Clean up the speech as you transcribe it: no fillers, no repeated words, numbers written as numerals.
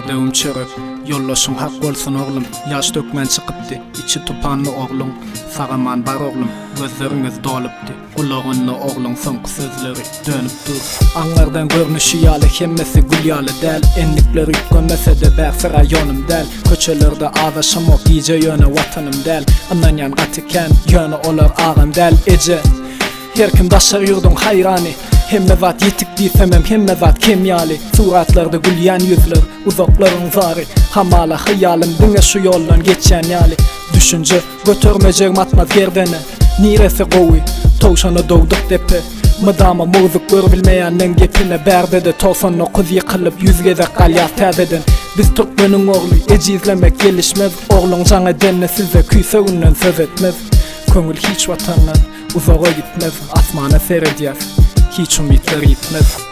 Bir döwüm çörek. Ýoldaşyň hak bolsun oglum, Ýaş dökmän çykypdy, Içi tupanly ogluň. Sag-aman bar oglum, Gözleriňiz dolupdy. Gulagynda ogluň soňky sözleri dönüp dur. Aňňardan görnüşi ýaly hemmesi gül ýaly däl. Endikler üýtgemese-de bärsi raýonym däl. Köçelerde azaşamok gije ýöne watanym däl. Ynanýan gaty kän, ýöne olar agam däl. Eje! Her kim daşary ýurduň haýrany. Hemme zat ýetik diýsemem hemme zat kem ýaly. Suratlarda gülýän ýüzler, uzaklaryň zary. Hamala hyýalym diňe şu ýoldan geçýän ýaly. Düşünje götermejegim atmaz gerdene. Niresi gowy, towşana dogduk depe. Mydama mowzuk görbilmeýänleň gepine bärdede 99 ýykylyp 100 gezek galýas täzeden. Biz türkmeniň ogly, ejizlemek gelişmez. Ogluň jaň edende sizde küýseginden söz etmez. Köňül hiç watandan uzaga gitmez. Asmana seredýäs, hiç umytlar ýitmez.